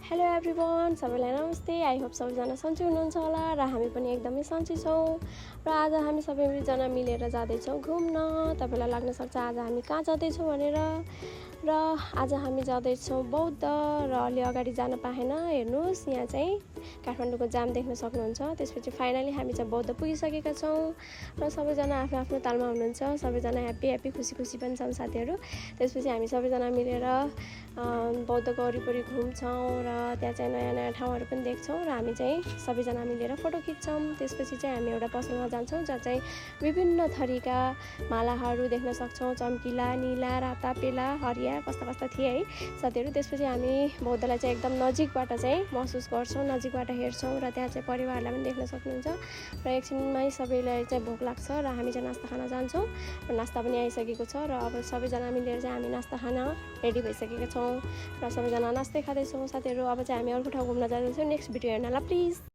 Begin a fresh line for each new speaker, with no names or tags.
Hello everyone, सबैलाई नमस्ते। I hope सबैजना सन्चै हुनुहुन्छ होला र हामी पनि एकदमै सन्चै छौँ। र आज हामी सबैजना मिलेर जाँदैछौँ घुम्न। तपाईँलाई लाग्न सक्छ आज हामी कहाँ जाँदैछौँ भनेर। र आज हामी जाँदैछौँ बौद्ध र अलि अगाडि जान पाएन। हेर्नुहोस्, यहाँ चाहिँ काठमाडौँको जाम देख्न सक्नुहुन्छ। त्यसपछि फाइनली हामी चाहिँ बौद्ध पुगिसकेका छौँ र सबैजना आफ्नो आफ्नो तालमा हुनुहुन्छ। सबैजना ह्याप्पी खुसी पनि छौँ साथीहरू। त्यसपछि हामी सबैजना मिलेर बौद्धको वरिपरि घुम्छौँ र त्यहाँ चाहिँ नयाँ ठाउँहरू पनि देख्छौँ र हामी चाहिँ सबैजना मिलेर फोटो खिच्छौँ। त्यसपछि चाहिँ हामी एउटा पसलमा जान्छौँ जहाँ चाहिँ विभिन्न थरीका मालाहरू देख्न सक्छौँ। चम्किला, नीला, राता, पेला, हरिया कस्ता थिए है साथीहरू। त्यसपछि हामी बौद्धलाई चाहिँ एकदम नजिकबाट चाहिँ महसुस गर्छौँ, नजिकबाट हेर्छौँ र त्यहाँ चाहिँ परिवारलाई पनि देख्न सक्नुहुन्छ। र एकछिनमै सबैलाई चाहिँ भोक लाग्छ र हामी चाहिँ नास्ता खान जान्छौँ र नास्ता पनि आइसकेको छ र अब सबैजना मिलेर चाहिँ हामी नास्ता खान रेडी भइसकेका छौँ र सबैजना नास्ता खाँदैछौँ साथीहरू। अब चाहिँ हामी अर्को ठाउँ घुम्न जाँदैछौँ। नेक्स्ट भिडियो हेर्नला प्लिज।